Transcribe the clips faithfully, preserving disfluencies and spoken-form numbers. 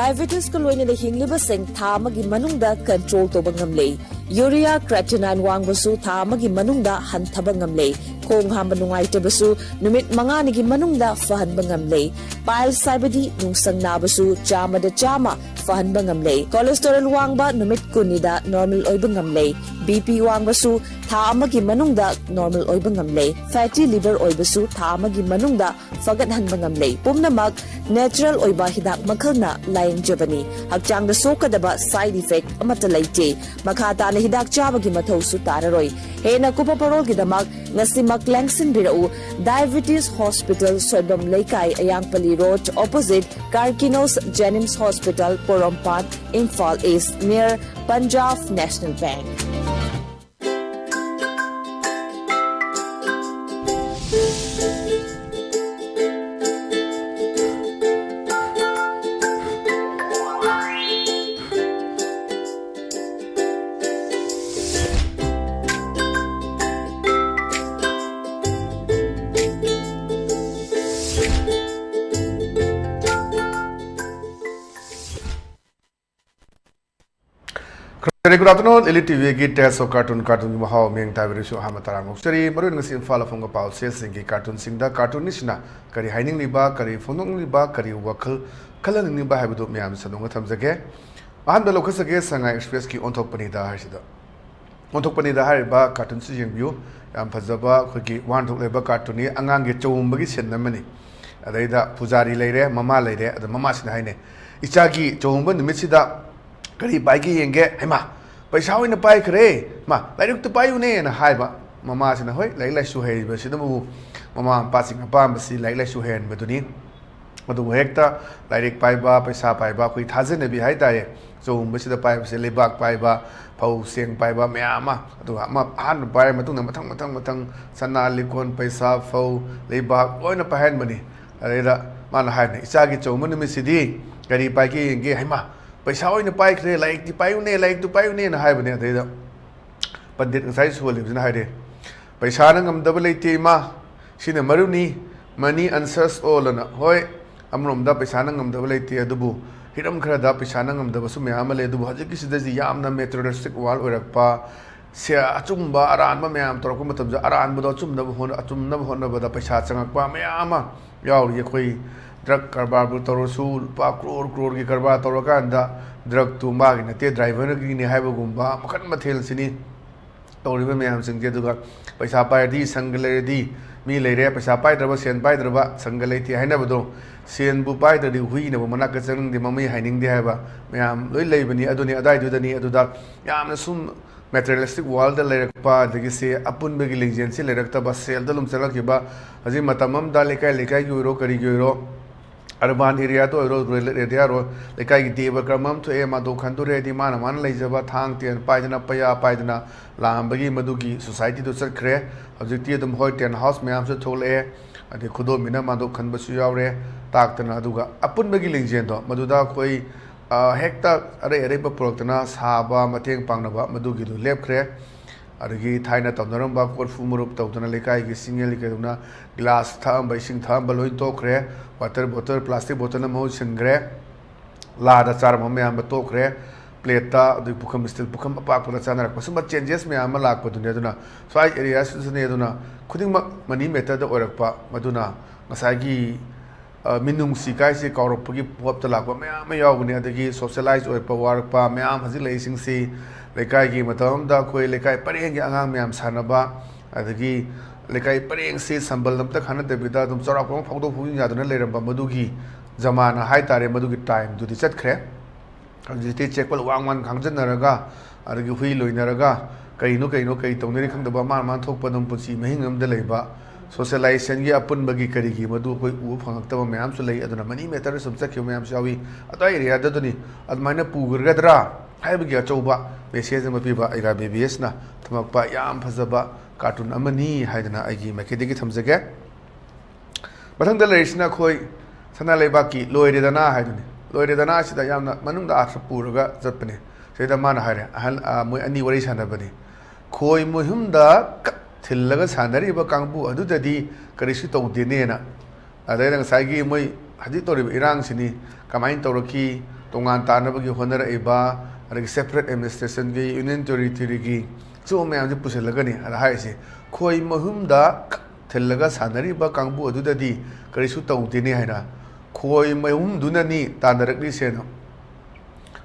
Diabetes ꯀ ꯂꯣꯏꯅꯅ ꯍꯤꯡꯂꯤꯕꯁꯤꯡ ꯊꯥ ꯑꯃꯒꯤ ꯃꯅꯨꯡꯗ control ꯇꯧꯕ ꯉꯝꯂꯦ꯫ Urea creatinine ꯋꯥꯡꯕꯁꯨ ꯊꯥ ꯑꯃꯒꯤ ꯃꯅꯨꯡꯗ ꯍꯟꯊꯕ ꯉꯝꯂꯦ꯫ ꯈꯣꯡ ꯍꯥꯝꯕ ꯅꯨꯡꯉꯥꯏꯇꯕꯁꯨ ꯅꯨꯃꯤꯠ ꯃꯉꯥꯅꯤꯒꯤ ꯃꯅꯨꯡꯗ ꯐꯍꯟꯕ ꯉꯝꯂꯦ꯫ Piles ꯍꯥꯏꯕꯗꯤ ꯅꯨꯡꯁꯪ ꯅꯥꯕꯁꯨ ꯆꯥꯝꯃꯗ ꯆꯥꯝꯃ ꯐꯍꯟꯕ ꯉꯝꯂꯦ꯫ Cholesterol ꯋꯥꯡꯕ ꯅꯨꯃꯤꯠ ꯀꯨꯟꯅꯤꯗ normal ꯑꯣꯏꯕ ꯉꯝꯂꯦ꯫ B P ꯋꯥꯡꯕꯁꯨ ꯊꯥ ꯑꯃꯒꯤ ꯃꯅꯨꯡꯗ normal ꯑꯣꯏꯕ ꯉꯝꯂꯦ꯫ Fatty liver ꯑꯣꯏꯕꯁꯨ ꯊꯥ ꯑꯃꯒꯤ ꯃꯅꯨꯡꯗ ꯐꯒꯠꯍꯟꯕ ꯉꯝꯂꯦ꯫ ꯄꯨꯝꯅꯃꯛ natural ꯑꯣꯏꯕ ꯍꯤꯗꯥꯛ ꯃꯈꯜꯅ ꯂꯥꯌꯦꯡꯖꯕꯅꯤ꯫ ꯍꯛꯆꯥꯡꯗ ꯁꯣꯛꯀꯗꯕ side effect ꯑꯃꯠꯇ ꯂꯩꯇꯦ꯫ ꯃꯈꯥ ꯇꯥꯅ ꯍꯤꯗꯥꯛ ꯆꯥꯕꯒꯤ ꯃꯊꯧꯁꯨ ꯇꯥꯔꯔꯣꯏ꯫ ꯍꯦꯟꯅ ꯀꯨꯞꯄ ꯄꯔꯣꯜꯒꯤꯗꯃꯛ ꯉꯁꯤꯃꯛ ꯂꯦꯡꯁꯤꯟꯕꯤꯔꯛꯎ꯫ Diabetes Hospital, ꯁꯣꯏꯕꯝ ꯂꯩꯀꯥꯏ, ꯑꯌꯥꯡꯄꯜꯂꯤ Road, opposite Karkinos Jenims Hospital, ꯄꯣꯔꯣꯝꯄꯥꯠ, Imphal East, near Punjab National Bank꯫ Very good afternoon, Elite T V ꯒꯤ Taste of Cartoon, cartoon ꯒꯤ ꯃꯍꯥꯎ, ꯃꯤꯡ ꯇꯥꯕꯤꯔꯤꯁꯨ ꯑꯍꯥꯟꯕ ꯇꯔꯥꯝꯅ ꯑꯣꯛꯆꯔꯤ꯫ ꯃꯔꯨꯑꯣꯏꯅ ꯉꯁꯤ ꯏꯝꯐꯥꯜ ꯐꯣꯡꯕ ꯄꯥꯎꯆꯦꯁꯤꯡꯒꯤ cartoon ꯁꯤꯡꯗ cartoon ꯁꯤꯅ ꯀꯔꯤ ꯍꯥꯏꯅꯤꯡꯂꯤꯕ, ꯀꯔꯤ ꯐꯣꯡꯗꯣꯛꯅꯤꯡꯂꯤꯕ, ꯀꯔꯤ ꯋꯥꯈꯜ ꯈꯜꯍꯟꯅꯤꯡꯂꯤꯕ ꯍꯥꯏꯕꯗꯨ ꯃꯌꯥꯝ ꯁꯟꯗꯣꯛꯅ ꯊꯝꯖꯒꯦ꯫ ꯑꯍꯥꯟꯕ ꯂꯧꯈꯠꯆꯒꯦ, ꯁꯉꯥꯏ Express ꯀꯤ ꯑꯣꯟꯊꯣꯛꯄꯅꯤꯗ ꯍꯥꯏꯁꯤꯗ꯫ ꯑꯣꯟꯊꯣꯛꯄꯅꯤꯗ ꯍꯥꯏꯔꯤꯕ cartoon ꯁꯤ ꯌꯦꯡꯕꯤꯌꯨ꯫ ꯌꯥꯝ ꯐꯖꯕ ꯑꯩꯈꯣꯏꯒꯤ ꯋꯥꯍꯟꯊꯣꯛ ꯂꯩꯕ cartoon ꯅꯤ꯫ ꯑꯉꯥꯡꯒꯤ ꯆꯧꯎꯝꯕꯒꯤ scene ꯑꯃꯅꯤ꯫ ꯑꯗꯩꯗ ꯄꯨꯖꯥꯔꯤ ꯂꯩꯔꯦ, ꯃꯃꯥ ꯂꯩꯔꯦ꯫ ꯑꯗ ꯃꯃꯥꯁꯤꯅ ꯍꯥꯏꯅꯦ, "ꯏꯆꯥꯒꯤ ꯆꯧꯎꯝꯕ ꯅꯨꯃꯤꯠꯁꯤꯗ ꯀꯔꯤ ꯄꯥꯏꯒꯦ ꯌꯦꯡꯒꯦ꯫ ꯍꯩꯃꯥ, ꯄꯩꯁꯥ ꯑꯣꯏꯅ ꯄꯥꯏꯈ꯭ꯔꯦ꯫ ꯃꯥ, ꯂꯥꯏꯔꯤꯛꯇꯨ ꯄꯥꯏꯌꯨꯅꯦꯅ" ꯍꯥꯏꯕ꯫ ꯃꯃꯥꯁꯤꯅ, ꯍꯣꯏ, ꯂꯥꯏꯔꯤꯛ ꯂꯥꯏꯁꯨ ꯍꯩꯕꯁꯤꯗꯕꯨ ꯃꯃꯥ ꯃꯄꯥꯁꯤꯡ ꯑꯄꯥꯝꯕꯁꯤ ꯂꯥꯏꯔꯤꯛ ꯂꯥꯏꯁꯨ ꯍꯩꯍꯟꯕꯗꯨꯅꯤ꯫ ꯑꯗꯨꯕꯨ ꯍꯦꯛꯇ ꯂꯥꯏꯔꯤꯛ ꯄꯥꯏꯕ, ꯄꯩꯁꯥ ꯄꯥꯏꯕ, ꯑꯩꯈꯣꯏ ꯊꯥꯖꯅꯕꯤ ꯍꯥꯏꯇꯥꯔꯦ, ꯆꯧꯒꯨꯝꯕꯁꯤꯗ ꯄꯥꯏꯕꯁꯦ ꯂꯩꯕꯥꯛ ꯄꯥꯏꯕ, ꯐꯧ ꯆꯦꯡ ꯄꯥꯏꯕ ꯃꯌꯥꯝ ꯑꯃ, ꯑꯗꯨꯒ ꯑꯃ ꯑꯍꯥꯟꯕ ꯄꯥꯏꯔ ꯃꯇꯨꯡꯗ ꯃꯊꯪ, ꯃꯊꯪ, ꯃꯊꯪ ꯁꯅꯥ, ꯂꯤꯛꯀꯣꯟ, ꯄꯩꯁꯥ, ꯐꯧ, ꯂꯩꯕꯥꯛ ꯂꯣꯏꯅ ꯄꯥꯏꯍꯟꯕꯅꯤ꯫ ꯑꯗꯩꯗ ꯃꯥꯅ ꯍꯥꯏꯕꯅꯤ, "ꯏꯆꯥꯒꯤ ꯆꯧꯒꯨꯝꯕ ꯅꯨꯃꯤꯠꯁꯤꯗꯤ ꯀꯔꯤ ꯄꯥꯏꯒꯦ ꯌꯦꯡꯒꯦ꯫ ꯍꯩꯃꯥ, ꯄꯩꯁꯥ ꯑꯣꯏꯅ ꯄꯥꯏꯈ꯭ꯔꯦ, ꯂꯥꯏꯔꯤꯛꯇꯤ ꯄꯥꯏꯌꯨꯅꯦ, ꯂꯥꯏꯔꯤꯛꯇꯨ ꯄꯥꯏꯌꯨꯅꯦꯅ" ꯍꯥꯏꯕꯅꯦ꯫ ꯑꯗꯩꯗ ꯄꯟꯗꯤꯠ ꯉꯁꯥꯏ ꯁꯣꯜꯂꯤꯕꯁꯤꯅ ꯍꯥꯏꯔꯦ, "ꯄꯩꯁꯥꯅ ꯉꯝꯗꯕ ꯂꯩꯇꯦ ꯏꯃꯥ, ꯁꯤꯅ ꯃꯔꯨꯅꯤ, money answers all" ꯑꯅ꯫ ꯍꯣꯏ, ꯑꯃꯔꯣꯝꯗ ꯄꯩꯁꯥꯅ ꯉꯝꯗꯕ ꯂꯩꯇꯦ, ꯑꯗꯨꯕꯨ ꯍꯤꯔꯝ ꯈꯔꯗ ꯄꯩꯁꯥꯅ ꯉꯝꯗꯕꯁꯨ ꯃꯌꯥꯝ ꯑꯃ ꯂꯩ, ꯑꯗꯨꯕꯨ ꯍꯧꯖꯤꯛꯀꯤꯁꯤꯗꯗꯤ ꯌꯥꯝꯅ materialistic world ꯑꯣꯏꯔꯛꯄ, ꯁꯦ ꯑꯆꯨꯝꯕ ꯑꯔꯥꯟꯕ ꯃꯌꯥꯝ ꯇꯧꯔꯛꯄ ꯃꯇꯝꯗ, ꯑꯔꯥꯟꯕꯗꯣ ꯑꯆꯨꯝꯅꯕ ꯍꯣꯠꯅ-, ꯑꯆꯨꯝꯅꯕ ꯍꯣꯠꯅꯕꯗ ꯄꯩꯁꯥ ꯆꯪꯉꯛꯄ ꯃꯌꯥꯝ ꯑꯃ ꯌꯥꯎꯔꯤ꯫ ꯑꯩꯈꯣꯏ drug ꯀꯔꯕꯥꯔꯕꯨ ꯇꯧꯔꯁꯨ, ꯂꯨꯄꯥ ꯀ꯭ꯔꯣꯔ ꯀ꯭ꯔꯣꯔꯒꯤ ꯀꯔꯕꯥꯔ ꯇꯧꯔꯀꯥꯟꯗ drugꯇꯨ ꯃꯥꯒꯤ ꯅꯠꯇꯦ, driverꯒꯤꯅꯤ ꯍꯥꯏꯕꯒꯨꯝꯕ ꯃꯈꯜ ꯃꯊꯦꯜꯁꯤꯅꯤ ꯇꯧꯔꯤꯕ ꯃꯌꯥꯝꯁꯤꯡꯁꯦ꯫ ꯑꯗꯨꯒ ꯄꯩꯁꯥ ꯄꯥꯏꯔꯗꯤ ꯁꯪꯒ ꯂꯩꯔꯗꯤ ꯃꯤ ꯂꯩꯔꯦ, ꯄꯩꯁꯥ ꯄꯥꯏꯗ꯭ꯔꯕ, ꯁꯦꯟ ꯄꯥꯏꯗ꯭ꯔꯕ ꯁꯪꯒ ꯂꯩꯇꯦ ꯍꯥꯏꯅꯕꯗꯣ, ꯁꯦꯟꯕꯨ ꯄꯥꯏꯗ꯭ꯔꯗꯤ ꯍꯨꯏꯅꯕꯨ ꯃꯅꯥꯛꯇ ꯆꯪꯅꯤꯡꯗꯦ, ꯃꯃꯩ ꯍꯥꯏꯅꯤꯡꯗꯦ ꯍꯥꯏꯕ ꯃꯌꯥꯝ ꯂꯣꯏ ꯂꯩꯕꯅꯤ꯫ ꯑꯗꯨꯅꯤ ꯑꯗꯥꯏꯗꯨꯗꯅꯤ꯫ ꯑꯗꯨꯗ ꯌꯥꯝꯅ ꯁꯨꯝ materialistic worldꯗ ꯂꯩꯔꯛꯄ, ꯑꯗꯒꯤ ꯁꯦ ꯑꯄꯨꯟꯕꯒꯤ ꯂꯤꯡꯖꯦꯜꯁꯤ ꯂꯩꯔꯛꯇꯕ, ꯁꯦꯜꯗ ꯑꯗꯨꯝ ꯆꯠꯂꯛꯈꯤꯕ, ꯍꯧꯖꯤꯛ ꯃꯇꯝ ꯑꯃꯗ ꯂꯩꯀꯥꯏ ꯂꯩꯀꯥꯏꯒꯤ ꯑꯣꯏꯔꯣ ꯀꯔꯤꯒꯤ ꯑꯣꯏꯔꯣ, urban areaꯗ ꯑꯣꯏꯔꯣ, rural areaꯗ ꯑꯣꯏꯔꯣ, ꯂꯩꯀꯥꯏꯒꯤ ꯗꯦꯕ ꯀꯔꯃ ꯑꯃ ꯊꯣꯛꯑꯦ, ꯃꯥꯗꯣ ꯈꯟꯗꯣꯔꯦ ꯍꯥꯏꯗꯤ ꯃꯥꯅ ꯃꯥꯅ ꯂꯩꯖꯕ ꯊꯥꯡ ꯇꯦꯟ ꯄꯥꯏꯗꯅ, ꯄꯩꯌꯥ ꯄꯥꯏꯗꯅ ꯂꯥꯛꯑꯝꯕꯒꯤ ꯃꯗꯨꯒꯤ societyꯗꯨ ꯆꯠꯈ꯭ꯔꯦ꯫ ꯍꯧꯖꯤꯛꯇꯤ ꯑꯗꯨꯝ ꯍꯣꯏ, tent house ꯃꯌꯥꯝꯁꯨ ꯊꯣꯛꯂꯛꯑꯦ, ꯑꯗꯩ ꯈꯨꯗꯣꯝꯕꯤꯅ ꯃꯥꯗꯣ ꯈꯟꯕꯁꯨ ꯌꯥꯎꯔꯦ, ꯇꯥꯛꯇꯅ꯫ ꯑꯗꯨꯒ ꯑꯄꯨꯟꯕꯒꯤ ꯂꯤꯡꯖꯦꯜꯗꯣ ꯃꯗꯨꯗ ꯑꯩꯈꯣꯏ, ꯑ, ꯍꯦꯛꯇ ꯑꯔꯩ ꯑꯔꯩꯕ ꯄꯨꯔꯛꯇꯅ ꯁꯥꯕ, ꯃꯇꯦꯡ ꯄꯥꯡꯅꯕ ꯃꯗꯨꯒꯤꯗꯨ ꯂꯦꯞꯈ꯭ꯔꯦ꯫ ꯑꯗꯒꯤ ꯊꯥꯏꯅ ꯇꯧꯅꯔꯝꯕ ꯀꯣꯔꯐꯨ ꯃꯔꯨꯞ ꯇꯧꯗꯅ ꯂꯩꯀꯥꯏꯒꯤ ꯆꯤꯡꯌꯦꯜ ꯀꯩꯗꯧꯅ glass ꯊꯛꯑꯝꯕ, ꯏꯁꯤꯡ ꯊꯛꯑꯝꯕ ꯂꯣꯏ ꯇꯣꯛꯈ꯭ꯔꯦ꯫ Water bottle, plastic bottleꯅ ꯃꯍꯨꯠ ꯁꯤꯟꯈ꯭ꯔꯦ꯫ ꯂꯥꯗ ꯆꯥꯔꯝꯕ ꯃꯌꯥꯝꯗꯣ ꯇꯣꯛꯈ꯭ꯔꯦ꯫ Plateꯇ, ꯑꯗꯨꯒꯤ ꯄꯨꯈꯝ, steel ꯄꯨꯈꯝ ꯑꯄꯥꯛꯄꯗ ꯆꯥꯅꯔꯛꯄ ꯁꯨꯝꯕ changes ꯃꯌꯥꯝ ꯑꯃ ꯂꯥꯛꯄꯗꯨꯅꯤ꯫ ꯑꯗꯨꯅ ꯁ꯭ꯋꯥꯏ areaꯁꯤꯗꯁꯨꯅꯤ꯫ ꯑꯗꯨꯅ ꯈꯨꯗꯤꯡꯃꯛ money matterꯗ ꯑꯣꯏꯔꯛꯄ, ꯃꯗꯨꯅ ꯉꯁꯥꯏꯒꯤ, ꯑ, ꯃꯤꯅꯨꯡꯁꯤ ꯀꯥꯏꯁꯦ ꯀꯥꯎꯔꯛꯄꯒꯤ ꯄꯣꯠꯇ ꯂꯥꯛꯄ ꯃꯌꯥꯝ ꯑꯃ ꯌꯥꯎꯒꯅꯤ꯫ ꯑꯗꯒꯤ socialize ꯑꯣꯏꯔꯛꯄ, ꯋꯥꯔꯛꯄ ꯃꯌꯥꯝ ꯍꯧꯖꯤꯛ ꯂꯩꯔꯤꯁꯤꯡꯁꯤ, ꯂꯩꯀꯥꯏꯒꯤ ꯃꯇꯝ ꯑꯃꯗ ꯑꯩꯈꯣꯏ ꯂꯩꯀꯥꯏ ꯄꯔꯦꯡꯒꯤ ꯑꯉꯥꯡ ꯃꯌꯥꯝ ꯁꯥꯟꯅꯕ, ꯑꯗꯒꯤ ꯂꯩꯀꯥꯏ ꯄꯔꯦꯡꯁꯤ ꯁꯝꯕꯜ ꯑꯝꯇ ꯈꯥꯅꯗꯕꯤꯗ ꯑꯗꯨꯝ ꯆꯥꯎꯔꯥꯛꯄ ꯑꯃ ꯐꯥꯎꯗꯣꯛ ꯐꯥꯎꯖꯤꯟ ꯌꯥꯗꯨꯅ ꯂꯩꯔꯝꯕ ꯃꯗꯨꯒꯤ ꯖꯃꯥꯅ ꯍꯥꯏꯇꯥꯔꯦ, ꯃꯗꯨꯒꯤ timeꯗꯨꯗꯤ ꯆꯠꯈ꯭ꯔꯦ꯫ ꯍꯧꯖꯤꯛꯇꯤ ꯆꯦꯛꯄꯜ ꯋꯥꯡ ꯋꯥꯡ ꯈꯥꯡꯖꯟꯅꯔꯒ, ꯑꯗꯒꯤ ꯍꯨꯏ ꯂꯣꯏꯅꯔꯒ, ꯀꯩꯅꯣ ꯀꯩꯅꯣ ꯀꯩ ꯇꯧꯅꯔꯤ ꯈꯪꯗꯕ, ꯃꯥꯅ ꯃꯥꯅ ꯊꯣꯛꯄ ꯑꯗꯨꯝ ꯄꯨꯟꯁꯤ ꯃꯍꯤꯡ ꯑꯃꯗ ꯂꯩꯕ, socializationꯒꯤ ꯑꯄꯨꯟꯕꯒꯤ ꯀꯔꯤꯒꯤ ꯃꯗꯨ ꯑꯩꯈꯣꯏ ꯎꯕ ꯐꯪꯉꯛꯇꯕ ꯃꯌꯥꯝꯁꯨ ꯂꯩ꯫ ꯑꯗꯨꯅ money matterꯗ ꯁꯨꯝ ꯆꯠꯈꯤꯕ ꯃꯌꯥꯝꯁꯨ ꯌꯥꯎꯏ꯫ ꯑꯗꯨꯋꯥꯏ areaꯗ ꯑꯗꯨꯅꯤ꯫ ꯑꯗꯨꯃꯥꯏꯅ ꯄꯨꯒ꯭ꯔꯒꯗ꯭ꯔꯥ ꯍꯥꯏꯕꯒꯤ ꯑꯆꯧꯕ message ꯑꯃ ꯄꯤꯕ ꯑꯩꯒ BBSꯅ ꯊꯝꯃꯛꯄ ꯌꯥꯝ ꯐꯖꯕ cartoon ꯑꯃꯅꯤ ꯍꯥꯏꯗꯅ ꯑꯩꯒꯤ ꯃꯥꯏꯀꯩꯗꯒꯤ ꯊꯝꯖꯒꯦ꯫ ꯃꯊꯪꯗ ꯂꯩꯔꯤꯁꯤꯅ ꯑꯩꯈꯣꯏ ꯁꯅꯥ ꯂꯩꯕꯥꯛꯀꯤ ꯂꯣꯏꯔꯦꯗꯅ ꯍꯥꯏꯗꯨꯅꯤ꯫ ꯂꯣꯏꯔꯦꯗꯅ ꯑꯁꯤꯗ ꯌꯥꯝꯅ ꯃꯅꯨꯡꯗ ꯑꯥꯔꯊ ꯄꯨꯔꯒ ꯆꯠꯄꯅꯦ꯫ ꯁꯤꯗ ꯃꯥꯅ ꯍꯥꯏꯔꯦ, ꯑꯍꯜ, ꯑ, ꯃꯣꯏ ꯑꯅꯤ ꯋꯥꯔꯤ ꯁꯥꯟꯅꯕꯅꯤ꯫ "ꯈꯣꯏ ꯃꯣꯏꯍꯨꯝꯗ ꯀꯠ ꯊꯤꯜꯂꯒ ꯁꯥꯟꯅꯔꯤꯕ ꯀꯥꯡꯕꯨ ꯑꯗꯨꯗꯗꯤ ꯀꯔꯤꯁꯨ ꯇꯧꯗꯦꯅꯦꯅ"꯫ ꯑꯗꯩꯗ ꯉꯁꯥꯏꯒꯤ ꯃꯣꯏ ꯍꯧꯖꯤꯛ ꯇꯧꯔꯤꯕ ꯏꯔꯥꯡꯁꯤꯅꯤ꯫ ꯀꯃꯥꯏꯅ ꯇꯧꯔꯛꯈꯤ, ꯇꯣꯉꯥꯟ ꯇꯥꯅꯕꯒꯤ ꯍꯣꯠꯅꯔꯛꯏꯕ, ꯑꯗꯒꯤ separate administrationꯒꯤ, union territoryꯒꯤ, ꯁꯤꯒꯨꯝꯕ ꯃꯌꯥꯝꯁꯦ ꯄꯨꯁꯤꯜꯂꯒꯅꯤ꯫ ꯑꯗ ꯍꯥꯏꯔꯤꯁꯦ, ꯈꯣꯏ ꯃꯍꯨꯝꯗ ꯊꯤꯜꯂꯒ ꯁꯥꯟꯅꯔꯤꯕ ꯀꯥꯡꯕꯨ ꯑꯗꯨꯗꯗꯤ ꯀꯔꯤꯁꯨ ꯇꯧꯗꯦꯅꯦ ꯍꯥꯏꯅ, ꯈꯣꯏ ꯃꯍꯨꯝꯗꯨꯅꯅꯤ ꯇꯥꯟꯅꯔꯛꯂꯤꯁꯦꯅ꯫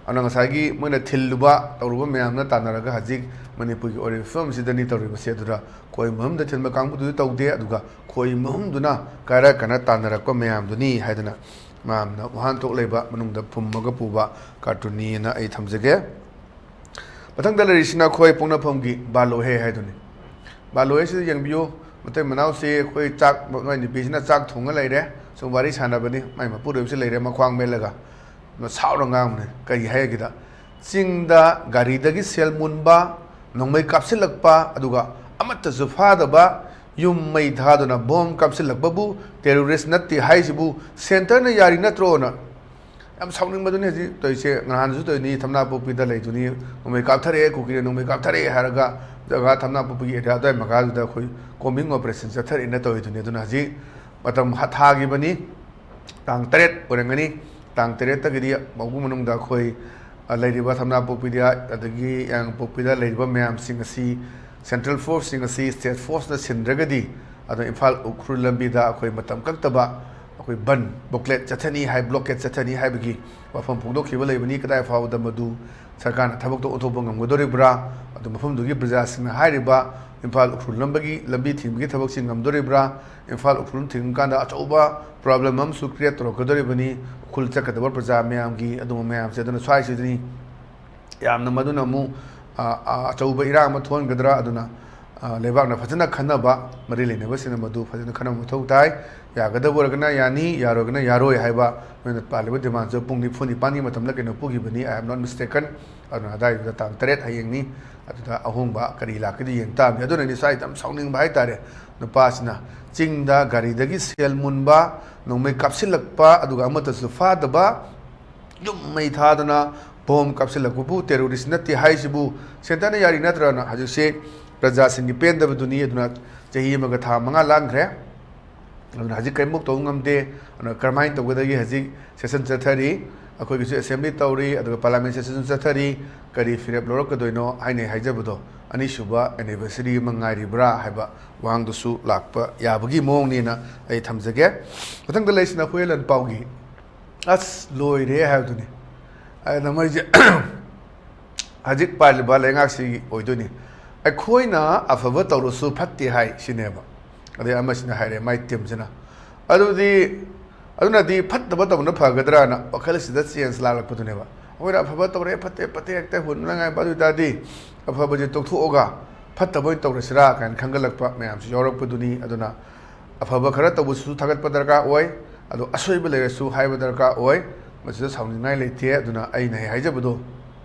ꯑꯗꯨꯅ ꯉꯁꯥꯏꯒꯤ ꯃꯣꯏꯅ ꯊꯤꯜꯂꯨꯕ ꯇꯧꯔꯨꯕ ꯃꯌꯥꯝꯅ ꯇꯥꯟꯅꯔꯒ ꯍꯧꯖꯤꯛ ꯃꯅꯤꯄꯨꯔꯒꯤ ꯑꯣꯏꯔꯤꯕ ꯐꯤꯕꯝꯁꯤꯗꯅꯤ ꯇꯧꯔꯤꯕꯁꯦ꯫ ꯑꯗꯨꯗ ꯈꯣꯏ ꯃꯍꯨꯝꯗ ꯊꯤꯟꯕ ꯀꯥꯡꯕꯨꯗꯨꯗꯤ ꯇꯧꯗꯦ, ꯑꯗꯨꯒ ꯈꯣꯏ ꯃꯍꯨꯝꯗꯨꯅ ꯀꯥꯏꯔ ꯀꯥꯟꯅ ꯇꯥꯟꯅꯔꯛꯄ ꯃꯌꯥꯝꯗꯨꯅꯤ ꯍꯥꯏꯗꯅ ꯃꯌꯥꯝꯅ ꯋꯥꯍꯟꯊꯣꯛ ꯂꯩꯕ ꯃꯅꯨꯡꯗ ꯐꯨꯝꯃꯒ ꯄꯨꯕ ꯀꯥꯔꯇꯨꯟꯅꯤꯅ ꯑꯩ ꯊꯝꯖꯒꯦ꯫ ꯃꯊꯪꯗ ꯂꯩꯔꯤꯁꯤꯅ ꯑꯩꯈꯣꯏ ꯄꯣꯛꯅꯐꯝꯒꯤ ꯕꯥꯂꯣꯍꯦ ꯍꯥꯏꯗꯨꯅꯤ꯫ ꯕꯥꯂꯣꯍꯦꯁꯤꯗ ꯌꯦꯡꯕꯤꯌꯨ, ꯃꯇꯩ ꯃꯅꯥꯎꯁꯤ ꯑꯩꯈꯣꯏ ꯆꯥꯛ, ꯃꯣꯏ ꯅꯨꯄꯤꯁꯤꯅ ꯆꯥꯛ ꯊꯣꯡꯉ ꯂꯩꯔꯦ, ꯁꯨꯝ ꯋꯥꯔꯤ ꯁꯥꯟꯅꯕꯅꯤ, ꯃꯥꯏ ꯃꯄꯨꯔꯣꯏꯕꯁꯤ ꯂꯩꯔꯦ ꯃꯈ꯭ꯋꯥꯡ ꯃꯦꯠꯂꯒ꯫ ꯑꯗꯨꯅ ꯁꯥꯎꯔ ꯉꯥꯡꯕꯅꯦ꯫ ꯀꯔꯤ ꯍꯥꯏꯒꯦꯗ, ꯆꯤꯡꯗ ꯒꯥꯔꯤꯗꯒꯤ ꯁꯦꯜ ꯃꯨꯟꯕ, ꯅꯣꯡꯃꯩ ꯀꯥꯞꯁꯤꯜꯂꯛꯄ, ꯑꯗꯨꯒ ꯑꯃꯠꯇꯁꯨ ꯐꯥꯗꯕ, ꯌꯨꯝ ꯃꯩ ꯊꯥꯗꯨꯅ ꯕꯣꯝ ꯀꯥꯞꯁꯤꯜꯂꯛꯄꯕꯨ terrorist ꯅꯠꯇꯦ ꯍꯥꯏꯁꯤꯕꯨ centreꯅ ꯌꯥꯔꯤ ꯅꯠꯇ꯭ꯔꯣꯅ? ꯌꯥꯝ ꯁꯥꯎꯅꯤꯡꯕꯗꯨꯅꯤ ꯍꯧꯖꯤꯛ ꯇꯧꯔꯤꯁꯦ꯫ ꯅꯍꯥꯟꯁꯨ ꯇꯧꯔꯤꯅꯤ, ꯊꯝꯅꯥꯄꯣꯛꯄꯤꯗ ꯂꯩꯗꯨꯅꯤ, ꯅꯣꯡꯃꯩ ꯀꯥꯞꯊꯔꯛꯑꯦ, ꯀꯨꯀꯤꯅ ꯅꯣꯡꯃꯩ ꯀꯥꯞꯊꯔꯛꯑꯦ ꯍꯥꯏꯔꯒ ꯖꯒꯥ ꯊꯝꯅꯥꯄꯣꯛꯄꯤꯒꯤ area ꯑꯗꯨꯋꯥꯏ ꯃꯈꯥꯗꯨꯗ ꯑꯩꯈꯣꯏ combing operation ꯆꯠꯊꯔꯛꯑꯦꯅ ꯇꯧꯔꯤꯗꯨꯅꯤ꯫ ꯑꯗꯨꯅ ꯍꯧꯖꯤꯛ ꯃꯇꯝ ꯍ-, ꯊꯥꯈꯤꯕꯅꯤ, ꯇꯥꯡ ꯇꯔꯦꯠ ꯑꯣꯏꯔꯝꯒꯅꯤ꯫ ꯇꯥꯡ ꯇꯔꯦꯠꯇꯒꯤꯗꯤ ꯃꯧꯕꯨ ꯃꯅꯨꯡꯗ ꯑꯩꯈꯣꯏ, ꯑ, ꯂꯩꯔꯤꯕ ꯊꯝꯅꯥꯄꯣꯛꯄꯤꯗ, ꯑꯗꯒꯤ ꯌꯥꯏꯉꯪꯄꯣꯛꯄꯤꯗ ꯂꯩꯔꯤꯕ ꯃꯌꯥꯝꯁꯤꯡ ꯑꯁꯤ central forceꯁꯤꯡ ꯑꯁꯤ state forceꯅ ꯁꯤꯟꯗ꯭ꯔꯒꯗꯤ, ꯑꯗꯣ ꯏꯝꯐꯥꯜ ꯎꯈ꯭ꯔꯨꯜ ꯂꯝꯕꯤꯗ ꯑꯩꯈꯣꯏ ꯃꯇꯝ ꯀꯛꯇꯕ ꯑꯩꯈꯣꯏ ꯕꯟ, blockade ꯆꯠꯊꯅꯤ ꯍꯥꯏ, blockade ꯆꯠꯊꯅꯤ ꯍꯥꯏꯕꯒꯤ ꯋꯥꯐꯝ ꯐꯣꯡꯗꯣꯛꯈꯤꯕ ꯂꯩꯕꯅꯤ꯫ ꯀꯗꯥꯏ ꯐꯥꯎꯕꯗ ꯃꯗꯨ ꯁꯔꯀꯥꯔꯅ ꯊꯕꯛꯇꯣ ꯑꯣꯟꯊꯣꯛꯄ ꯉꯝꯒꯗꯧꯔꯤꯕ꯭ꯔꯥ? ꯑꯗꯨ ꯃꯐꯝꯗꯨꯒꯤ ꯄ꯭ꯔꯖꯥꯁꯤꯡꯅ ꯍꯥꯏꯔꯤꯕ ꯏꯝꯐꯥꯜ ꯎꯈ꯭ꯔꯨꯜ ꯂꯝꯕꯒꯤ ꯂꯝꯕꯤ ꯊꯤꯡꯕꯒꯤ ꯊꯕꯛꯁꯤ ꯉꯝꯗꯣꯔꯤꯕ꯭ꯔꯥ? ꯏꯝꯐꯥꯜ ꯎꯈ꯭ꯔꯨꯜ ꯊꯤꯡꯉꯀꯥꯟꯗ ꯑꯆꯧꯕ problem ꯑꯃꯁꯨ create ꯇꯧꯔꯛꯀꯗꯧꯔꯤꯕꯅꯤ꯫ ꯎꯈ꯭ꯔꯨꯜ ꯆꯠꯀꯗꯕ ꯄ꯭ꯔꯖꯥ ꯃꯌꯥꯝꯒꯤ ꯑꯗꯨꯒꯨꯝꯕ ꯃꯌꯥꯝꯁꯦ꯫ ꯑꯗꯨꯅ ꯁ꯭ꯋꯥꯏꯁꯤꯗꯅꯤ ꯌꯥꯝꯅ, ꯃꯗꯨꯅ ꯑꯃꯨꯛ, ꯑ, ꯑ, ꯑꯆꯧꯕ ꯏꯔꯥꯡ ꯑꯃ ꯊꯣꯛꯍꯟꯒꯗ꯭ꯔꯥ? ꯑꯗꯨꯅ, ꯑ, ꯂꯩꯕꯥꯛꯅ ꯐꯖꯅ ꯈꯟꯅꯕ, ꯃꯔꯤ ꯂꯩꯅꯕꯁꯤꯡꯅ ꯃꯗꯨ ꯐꯖꯅ ꯈꯟꯅꯕ ꯃꯊꯧ ꯇꯥꯏ꯫ ꯌꯥꯒꯗꯕ ꯑꯣꯏꯔꯒꯅ ꯌꯥꯅꯤ, ꯌꯥꯔꯣꯏꯒꯅ ꯌꯥꯔꯣꯏ ꯍꯥꯏꯕ ꯃꯣꯏꯅ ꯄꯥꯜꯂꯤꯕ demandꯁꯨ ꯄꯨꯡ ꯅꯤꯐꯨ ꯅꯤꯄꯥꯟꯒꯤ ꯃꯇꯝꯗ ꯀꯩꯅꯣ ꯄꯨꯈꯤꯕꯅꯤ, I am not mistaken꯫ ꯑꯗꯨꯅ ꯑꯗꯥꯏꯗꯨꯗ ꯇꯥꯡ ꯇꯔꯦꯠ ꯍꯌꯦꯡꯅꯤ, ꯑꯗꯨꯗ ꯑꯍꯣꯡꯕ ꯀꯔꯤ ꯂꯥꯛꯀꯗꯤ ꯌꯦꯡ ꯇꯥꯕꯅꯤ꯫ ꯑꯗꯨꯅꯅꯤ ꯁ꯭ꯋꯥꯏꯗ ꯌꯥꯝ ꯁꯥꯎꯅꯤꯡꯕ ꯍꯥꯏꯇꯥꯔꯦ꯫ ꯅꯨꯄꯥꯁꯤꯅ ꯆꯤꯡꯗ ꯒꯥꯔꯤꯗꯒꯤ ꯁꯦꯜ ꯃꯨꯟꯕ, ꯅꯣꯡꯃꯩ ꯀꯥꯞꯁꯤꯜꯂꯛꯄ, ꯑꯗꯨꯒ ꯑꯃꯠꯇꯁꯨ ꯐꯥꯗꯕ, ꯌꯨꯝ ꯃꯩ ꯊꯥꯗꯅ ꯕꯣꯝ ꯀꯥꯞꯁꯤꯜꯂꯛꯄꯕꯨ terrorist ꯅꯠꯇꯦ ꯍꯥꯏꯁꯤꯕꯨ centreꯅ ꯌꯥꯔꯤ ꯅꯠꯇ꯭ꯔꯅ? ꯍꯧꯖꯤꯛꯁꯦ ꯄ꯭ꯔꯖꯥꯁꯤꯡꯒꯤ ꯄꯦꯟꯗꯕꯗꯨꯅꯤ꯫ ꯑꯗꯨꯅ ꯆꯍꯤ ꯑꯃꯒ ꯊꯥ ꯃꯉꯥ ꯂꯥꯟꯈ꯭ꯔꯦ꯫ ꯑꯗꯨꯅ ꯍꯧꯖꯤꯛ ꯀꯔꯤꯃꯨꯛ ꯇꯧꯕ ꯉꯝꯗꯦ꯫ ꯑꯗꯨꯅ ꯀꯔꯝꯍꯥꯏꯅ ꯇꯧꯒꯗꯒꯦ? ꯍꯧꯖꯤꯛ session ꯆꯠꯊꯔꯤ, ꯑꯩꯈꯣꯏꯒꯤꯁꯨ assembly ꯇꯧꯔꯤ, ꯑꯗꯨꯒ parliament session ꯁꯨ ꯆꯠꯊꯔꯤ꯫ ꯀꯔꯤ ꯐꯤꯔꯦꯞ ꯂꯧꯔꯛꯀꯗꯣꯏꯅꯣ ꯍꯥꯏꯅ ꯍꯥꯏꯖꯕꯗꯣ, ꯑꯅꯤꯁꯨꯕ anniversary ꯑꯃ ꯉꯥꯏꯔꯤꯕ꯭ꯔꯥ ꯍꯥꯏꯕ ꯋꯥꯍꯪꯗꯨꯁꯨ ꯂꯥꯛꯄ ꯌꯥꯕꯒꯤ ꯃꯑꯣꯡꯅꯦꯅ ꯑꯩ ꯊꯝꯖꯒꯦ꯫ ꯃꯊꯪꯗ ꯂꯩꯁꯤꯅ ꯑꯩꯈꯣꯏ ꯂꯟ ꯄꯥꯎꯒꯤ "ꯑꯁ ꯂꯣꯏꯔꯦ" ꯍꯥꯏꯕꯗꯨꯅꯤ꯫ ꯑꯗꯨꯅ ꯃꯣꯏꯁꯦ ꯍꯧꯖꯤꯛ ꯄꯥꯜꯂꯤꯕ ꯂꯩꯉꯥꯛꯁꯤꯒꯤ ꯑꯣꯏꯗꯣꯏꯅꯤ꯫ "ꯑꯩꯈꯣꯏꯅ ꯑꯐꯕ ꯇꯧꯔꯁꯨ ꯐꯠꯇꯦ" ꯍꯥꯏ ꯁꯤꯅꯦꯕ꯫ ꯑꯗꯩ ꯑꯃꯁꯤꯅ ꯍꯥꯏꯔꯦ, ꯃꯥꯏ team ꯁꯤꯅ, "ꯑꯗꯨꯗꯤ, ꯑꯗꯨꯅꯗꯤ ꯐꯠꯇꯕ ꯇꯧꯕꯅ ꯐꯒꯗ꯭ꯔꯥꯅ?" ꯋꯥꯈꯜꯁꯤꯗ change ꯂꯥꯛꯂꯛꯄꯗꯨꯅꯦꯕ꯫ ꯑꯩꯈꯣꯏꯅ ꯑꯐꯕ ꯇꯧꯔꯦ, ꯐꯠꯇꯦ ꯐꯠꯇꯦ ꯍꯦꯛꯇ ꯍꯨꯟꯅꯉꯥꯏꯕ, ꯑꯗꯨ ꯑꯣꯏꯇꯥꯔꯗꯤ ꯑꯐꯕꯁꯦ ꯇꯣꯛꯊꯣꯛꯑꯒ ꯐꯠꯇꯕ ꯑꯣꯏꯅ ꯇꯧꯔꯁꯤꯔꯥ ꯀꯥꯏꯅ ꯈꯟꯒꯠꯂꯛꯄ ꯃꯌꯥꯝꯁꯨ ꯌꯥꯎꯔꯛꯄꯗꯨꯅꯤ꯫ ꯑꯗꯨꯅ ꯑꯐꯕ ꯈꯔ ꯇꯧꯕꯁꯨ ꯊꯥꯒꯠꯄ ꯗꯔꯀꯥꯔ ꯑꯣꯏ, ꯑꯗꯣ ꯑꯁꯣꯏꯕ ꯂꯩꯔꯁꯨ ꯍꯥꯏꯕ ꯗꯔꯀꯥꯔ ꯑꯣꯏ꯫ ꯃꯁꯤꯗ ꯁꯥꯎꯅꯤꯡꯉꯥꯏ ꯂꯩꯇꯦ꯫ ꯑꯗꯨꯅ ꯑꯩꯅ ꯍꯦꯛ ꯍꯥꯏꯖꯕꯗꯣ,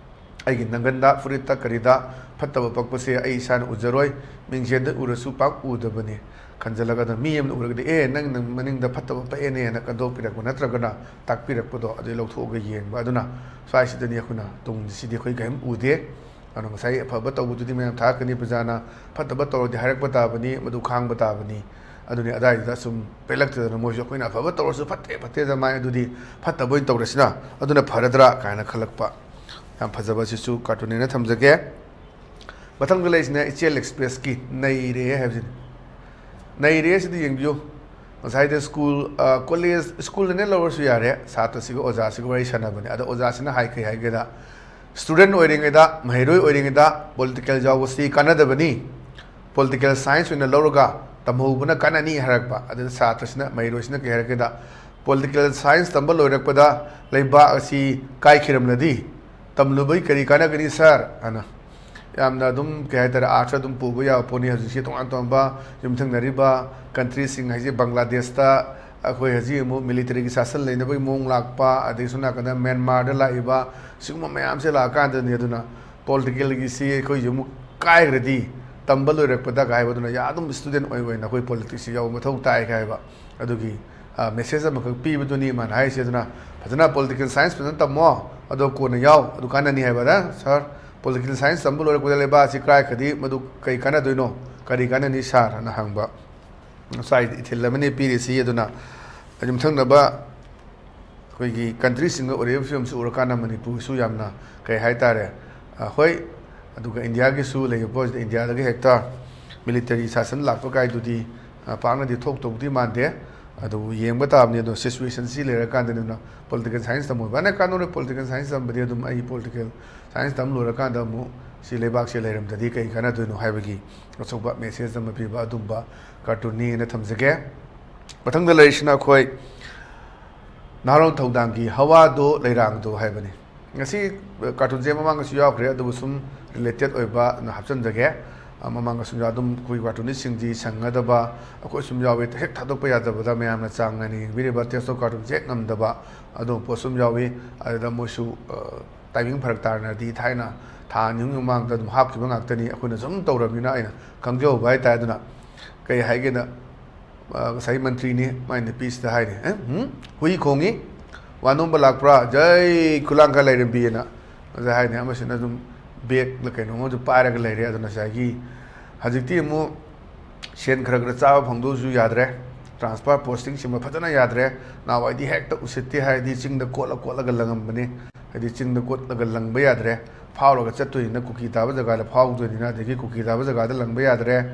ꯑꯩꯒꯤ ꯅꯪꯒꯟꯗ, ꯐꯨꯔꯤꯠꯇ, ꯀꯔꯤꯗ ꯐꯠꯇꯕ ꯄꯛꯄꯁꯦ ꯑꯩ ꯏꯁꯥꯅ ꯎꯖꯔꯣꯏ, ꯃꯤꯡꯁꯦꯟꯗ ꯎꯔꯁꯨ ꯄꯥꯛ ꯎꯗꯕꯅꯤ꯫ ꯈꯟꯖꯜꯂꯒ ꯑꯗꯨꯝ ꯃꯤ ꯑꯃꯅ ꯎꯔꯒꯗꯤ, "ꯑꯦ, ꯅꯪ, ꯅꯪ ꯃꯅꯤꯡꯗ ꯐꯠꯇꯕ ꯄꯛꯑꯦꯅꯦꯅ" ꯀꯟꯗꯣꯛꯄꯤꯔꯛꯄ ꯅꯠꯇ꯭ꯔꯒꯅ ꯇꯥꯛꯄꯤꯔꯛꯄꯗꯣ ꯑꯗꯨ ꯂꯧꯊꯣꯛꯑꯒ ꯌꯦꯡꯕ꯫ ꯑꯗꯨꯅ ꯁ꯭ꯋꯥꯏꯁꯤꯗꯗꯤ ꯑꯩꯈꯣꯏꯅ ꯇꯨꯡꯁꯤꯗꯤ ꯑꯩꯈꯣꯏ ꯀꯔꯤꯝ ꯎꯗꯦ꯫ ꯑꯗꯨꯅ ꯉꯁꯥꯏ ꯑꯐꯕ ꯇꯧꯕꯗꯨꯗꯤ ꯃꯌꯥꯝ ꯊꯥꯒꯠꯀꯅꯤ, ꯄ꯭ꯔꯖꯥꯅ ꯐꯠꯇꯕ ꯇꯧꯔꯗꯤ ꯍꯥꯏꯔꯛꯄ ꯇꯥꯕꯅꯤ, ꯃꯗꯨ ꯈꯥꯡꯕ ꯇꯥꯕꯅꯤ꯫ ꯑꯗꯨꯅꯤ ꯑꯗꯥꯏꯗꯨꯗ ꯁꯨꯝ ꯄꯦꯜꯂꯛꯇꯗꯅ ꯃꯣꯏꯁꯨ ꯑꯩꯈꯣꯏꯅ ꯑꯐꯕ ꯇꯧꯔꯁꯨ ꯐꯠꯇꯦ ꯐꯠꯇꯦꯗ ꯃꯥꯏ, ꯑꯗꯨꯗꯤ ꯐꯠꯇꯕ ꯑꯣꯏꯅ ꯇꯧꯔꯁꯤꯅ ꯑꯗꯨꯅ ꯐꯔꯗ꯭ꯔꯥ ꯀꯥꯏꯅ ꯈꯜꯂꯛꯄ꯫ ꯌꯥꯝ ꯐꯖꯕ, ꯑꯁꯤꯁꯨ cartoon ꯅꯦꯅ ꯊꯝꯖꯒꯦ꯫ ꯃꯊꯪꯗ ꯂꯩꯔꯤꯁꯤꯅ ꯏꯆꯦꯜ Express ꯀꯤ "ꯅꯩꯔꯦ" ꯍꯥꯏꯕꯁꯤꯅꯤ꯫ "ꯅꯩꯔꯦ" ꯁꯤꯗꯤ ꯌꯦꯡꯕꯤꯌꯨ꯫ ꯉꯁꯥꯏꯗ school, ꯑ, college, school ꯅꯦ ꯂꯧꯔꯁꯨ ꯌꯥꯔꯦ, ꯁꯥꯇ꯭ꯔꯁꯤꯒ ꯑꯣꯖꯥꯁꯤꯒ ꯋꯥꯔꯤ ꯁꯥꯟꯅꯕꯅꯦ꯫ ꯑꯗ ꯑꯣꯖꯥꯁꯤꯅ ꯍꯥꯏ, ꯀꯩ ꯍꯥꯏꯒꯦꯗ, "Student ꯑꯣꯏꯔꯤꯉꯩꯗ, ꯃꯍꯩꯔꯣꯏ ꯑꯣꯏꯔꯤꯉꯩꯗ political ꯌꯥꯎꯕꯁꯤ ꯀꯥꯟꯅꯗꯕꯅꯤ꯫ Political science ꯑꯣꯏꯅ ꯂꯧꯔꯒ ꯇꯝꯍꯧꯕꯅ ꯀꯥꯟꯅꯅꯤ" ꯍꯥꯏꯔꯛꯄ꯫ ꯑꯗꯨꯗ ꯁꯥꯇ꯭ꯔꯁꯤꯅ, ꯃꯍꯩꯔꯣꯏꯁꯤꯅ ꯀꯩ ꯍꯥꯏꯔꯛꯀꯦꯗ, "Political science ꯇꯝꯕ ꯂꯣꯏꯔꯛꯄꯗ ꯂꯩꯕꯥꯛ ꯑꯁꯤ ꯀꯥꯏꯈꯤꯔꯝꯂꯗꯤ ꯇꯝꯂꯨꯕꯒꯤ ꯀꯔꯤ ꯀꯥꯟꯅꯒꯅꯤ sir?" ꯍꯥꯏꯅ꯫ ꯌꯥꯝꯅ ꯑꯗꯨꯝ, ꯀꯩ ꯍꯥꯏꯇꯥꯔꯦ, ꯑꯥꯔꯊ ꯑꯗꯨꯝ ꯄꯨꯕ ꯌꯥꯕ ꯄꯣꯠꯅꯤ꯫ ꯍꯧꯖꯤꯛꯁꯤ ꯇꯣꯉꯥꯟ ꯇꯣꯉꯥꯟꯕ ꯌꯨꯝꯊꯪꯅꯔꯤꯕ country ꯁꯤꯡ ꯍꯥꯏꯁꯦ, ꯕꯪꯒ꯭ꯂꯥꯗꯦꯁꯇ ꯑꯩꯈꯣꯏ ꯍꯧꯖꯤꯛ ꯑꯃꯨꯛ military ꯒꯤ ꯁꯥꯁꯟ ꯂꯩꯅꯕꯒꯤ ꯃꯑꯣꯡ ꯂꯥꯛꯄ, ꯑꯗꯒꯤ ꯁꯣꯝ ꯅꯥꯀꯟꯗ ꯃ꯭ꯌꯥꯟꯃꯥꯔꯗ ꯂꯥꯛꯏꯕ, ꯁꯤꯒꯨꯝꯕ ꯃꯌꯥꯝꯁꯦ ꯂꯥꯛꯑꯀꯥꯟꯗꯅꯤ꯫ ꯑꯗꯨꯅ political ꯒꯤꯁꯤ ꯑꯩꯈꯣꯏꯁꯨ ꯑꯃꯨꯛ ꯀꯥꯏꯈ꯭ꯔꯗꯤ ꯇꯝꯕ ꯂꯣꯏꯔꯛꯄꯗ ꯀꯥꯏ ꯍꯥꯏꯕꯗꯨꯅ, ꯌꯥ, ꯑꯗꯨꯝ student ꯑꯣꯏ ꯑꯣꯏꯅ ꯑꯩꯈꯣꯏ politics ꯁꯤ ꯌꯥꯎꯕ ꯃꯊꯧ ꯇꯥꯏ ꯀꯥꯏ ꯍꯥꯏꯕ꯫ ꯑꯗꯨꯒꯤ, ꯑ, message ꯑꯃꯈꯛ ꯄꯤꯕꯗꯨꯅꯤ ꯃꯥꯅ ꯍꯥꯏꯔꯤꯁꯦ꯫ ꯑꯗꯨꯅ ꯐꯖꯅ political science ꯐꯖꯅ ꯇꯝꯃꯣ, ꯑꯗꯣ ꯀꯣꯟꯅ ꯌꯥꯎ, ꯑꯗꯨ ꯀꯥꯟꯅꯅꯤ ꯍꯥꯏꯕꯗ, "Sir, political science ꯇꯝꯕ ꯂꯣꯏꯔꯛꯄꯗ ꯂꯩꯕꯥꯛ ꯑꯁꯤ ꯀꯥꯏꯈ꯭ꯔꯗꯤ ꯃꯗꯨ ꯀꯩ ꯀꯥꯟꯅꯗꯣꯏꯅꯣ? ꯀꯔꯤ ꯀꯥꯟꯅꯅꯤ sir?" ꯍꯥꯏꯅ ꯍꯪꯕ꯫ ꯉꯁꯥꯏ ꯏꯊꯤꯜ ꯑꯃꯅꯤ ꯄꯤꯔꯤꯁꯤ꯫ ꯑꯗꯨꯅ ꯌꯨꯝꯊꯪꯅꯕ ꯑꯩꯈꯣꯏꯒꯤ ꯀꯟꯇ꯭ꯔꯤꯁꯤꯡꯒ ꯑꯣꯏꯔꯤꯕ ꯐꯤꯕꯝꯁꯤ ꯎꯔꯀꯥꯟꯗ ꯃꯅꯤꯄꯨꯔꯁꯨ ꯌꯥꯝꯅ, ꯀꯩ ꯍꯥꯏꯇꯥꯔꯦ, ꯑ, ꯍꯣꯏ, ꯑꯗꯨꯒ ꯏꯟꯗꯤꯌꯥꯒꯤꯁꯨ ꯂꯩꯔꯤꯕ ꯄꯣꯠꯁꯤꯗ ꯏꯟꯗꯤꯌꯥꯗꯒꯤ ꯍꯦꯛꯇ ꯃꯤꯂꯤꯇꯔꯤ ꯁꯥꯁꯟ ꯂꯥꯛꯄ ꯀꯥꯏꯗꯨꯗꯤ, ꯑ, ꯄꯥꯛꯅꯗꯤ ꯊꯣꯛꯇꯧꯕꯗꯤ ꯃꯥꯟꯗꯦ꯫ ꯑꯗꯨꯕꯨ ꯌꯦꯡꯕ ꯇꯥꯕꯅꯤ꯫ ꯑꯗꯣ ꯁꯤꯆꯨꯋꯦꯁꯟꯁꯤ ꯂꯩꯔꯀꯥꯟꯗꯅꯤꯅ ꯄꯣꯂꯤꯇꯤꯀꯦꯜ ꯁꯥꯏꯟꯁ ꯇꯝꯃꯣꯏꯕ꯫ ꯑꯩꯅ ꯀꯥꯟꯅꯔꯣꯏ ꯄꯣꯂꯤꯇꯤꯀꯦꯜ ꯁꯥꯏꯟꯁ ꯇꯝꯕꯗꯤ꯫ ꯑꯗꯨꯝ ꯑꯩ ꯄꯣꯂꯤꯇꯤꯀꯦꯜ ꯁꯥꯏꯟꯁ ꯇꯝ ꯂꯣꯏꯔꯀꯥꯟꯗ ꯑꯃꯨꯛ ꯁꯤ ꯂꯩꯕꯥꯛꯁꯦ ꯂꯩꯔꯝꯗ꯭ꯔꯗꯤ ꯀꯩ ꯀꯥꯟꯅꯗꯣꯏꯅꯣ ꯍꯥꯏꯕꯒꯤ ꯑꯆꯧꯕ ꯃꯦꯁꯦꯖ ꯑꯃ ꯄꯤꯕ ꯑꯗꯨꯝꯕ ꯀꯥꯔꯇꯨꯟꯅꯤꯅ ꯊꯝꯖꯒꯦ꯫ ꯃꯊꯪꯗ ꯂꯩꯔꯤꯁꯤꯅ ꯑꯩꯈꯣꯏ ꯅꯍꯥꯔꯣꯜ ꯊꯧꯗꯥꯡꯒꯤ ꯍꯋꯥꯗꯣ ꯂꯩꯔꯥꯡꯗꯣ ꯍꯥꯏꯕꯅꯤ꯫ ꯉꯁꯤ ꯀꯥꯔꯇꯨꯟꯁꯦ ꯃꯃꯥꯡꯗꯁꯨ ꯌꯥꯎꯈ꯭ꯔꯦ, ꯑꯗꯨꯕꯨ ꯁꯨꯝ ꯔꯤꯂꯦꯇꯦꯠ ꯑꯣꯏꯕ ꯑꯗꯨꯅ ꯍꯥꯞꯆꯤꯟꯖꯒꯦ꯫ ꯑ, ꯃꯃꯥꯡꯗꯁꯨ ꯑꯗꯨꯝ ꯑꯩꯈꯣꯏ ꯀꯥꯔꯇꯨꯟꯅꯤꯁꯁꯤꯡꯗꯤ ꯁꯪꯅꯗꯕ, ꯑꯩꯈꯣꯏ ꯁꯨꯝ ꯌꯥꯎꯋꯦ, ꯍꯦꯛ ꯊꯥꯗꯣꯛꯄ ꯌꯥꯗꯕꯗ ꯃꯌꯥꯝꯅ ꯆꯥꯡ ꯅꯥꯏꯅ ꯌꯦꯡꯕꯤꯔꯤꯕ ꯇꯦꯁ ꯑꯣꯐ ꯀꯥꯔꯇꯨꯟꯁꯦ ꯍꯦꯛ ꯉꯝꯗꯕ, ꯑꯗꯨꯒꯨꯝꯕ ꯄꯣꯠ ꯁꯨꯝ ꯌꯥꯎꯏ꯫ ꯑꯗꯨꯗ ꯃꯣꯏꯁꯨ, ꯑ, ꯇꯥꯏꯃꯤꯡ ꯐꯔꯛ ꯇꯥꯅꯔꯗꯤ ꯊꯥꯏꯅ ꯊꯥ ꯑꯅꯤ ꯑꯍꯨꯝꯒꯤ ꯃꯃꯥꯡꯗ ꯑꯗꯨꯝ ꯍꯥꯞꯈꯤꯕ ꯉꯥꯛꯇꯅꯤ꯫ ꯑꯩꯈꯣꯏꯅ ꯁꯨꯝ ꯇꯧꯔꯕꯅꯤꯅ ꯑꯩꯅ ꯈꯪꯖꯍꯧꯕ ꯍꯥꯏꯇꯥꯔꯦ꯫ ꯑꯗꯨꯅ ꯀꯩ ꯍꯥꯏꯒꯦꯅ, ꯑ, ꯉꯁꯥꯏ ꯃꯟꯇ꯭ꯔꯤꯅꯤ, ꯃꯥꯏ ꯅꯨꯄꯤꯁꯤꯗ ꯍꯥꯏꯅꯤ, "ꯑꯦ, ꯎꯝ, ꯍꯨꯏ ꯈꯣꯡꯉꯤ, ꯋꯥ ꯅꯣꯝꯕ ꯂꯥꯛꯄ꯭ꯔꯥ? ꯖꯩ ꯈꯨꯂꯥꯡꯈ ꯂꯩꯔꯝꯕꯤꯑꯅ" ꯑꯗ ꯍꯥꯏꯅꯤ꯫ ꯑꯃꯁꯤꯅ ꯑꯗꯨꯝ ꯕꯦꯒꯂ ꯀꯩꯅꯣꯝꯃꯁꯨ ꯄꯥꯏꯔꯒ ꯂꯩꯔꯦ꯫ ꯑꯗꯨꯅ ꯉꯁꯥꯏꯒꯤ ꯍꯧꯖꯤꯛꯇꯤ ꯑꯃꯨꯛ ꯁꯦꯟ ꯈꯔ ꯈꯔ ꯆꯥꯕ ꯐꯪꯗꯧꯁꯨ ꯌꯥꯗ꯭ꯔꯦ, ꯇ꯭ꯔꯥꯟꯁꯐꯔ ꯄꯣꯁꯇꯤꯡ ꯁꯤꯃ ꯐꯖꯅ ꯌꯥꯗ꯭ꯔꯦ꯫ ꯅꯍꯥꯟꯋꯥꯏꯗꯤ ꯍꯦꯛꯇ ꯎꯁꯤꯠꯇꯦ ꯍꯥꯏꯔꯗꯤ ꯆꯤꯡꯗ ꯀꯣꯠꯂ ꯀꯣꯠꯂꯒ ꯂꯪꯉꯝꯕꯅꯤ꯫ ꯍꯥꯏꯗꯤ ꯆꯤꯡꯗ ꯀꯣꯠꯂꯒ ꯂꯪꯕ ꯌꯥꯗ꯭ꯔꯦ, ꯐꯥꯎꯔꯒ ꯆꯠꯇꯣꯏꯅꯤꯅ ꯀꯨꯀꯤ ꯇꯥꯕ ꯖꯒꯥꯗ ꯐꯥꯎꯗꯣꯏꯅꯤꯅ, ꯑꯗꯒꯤ ꯀꯨꯀꯤ ꯇꯥꯕ ꯖꯒꯥꯗ ꯂꯪꯕ ꯌꯥꯗ꯭ꯔꯦ꯫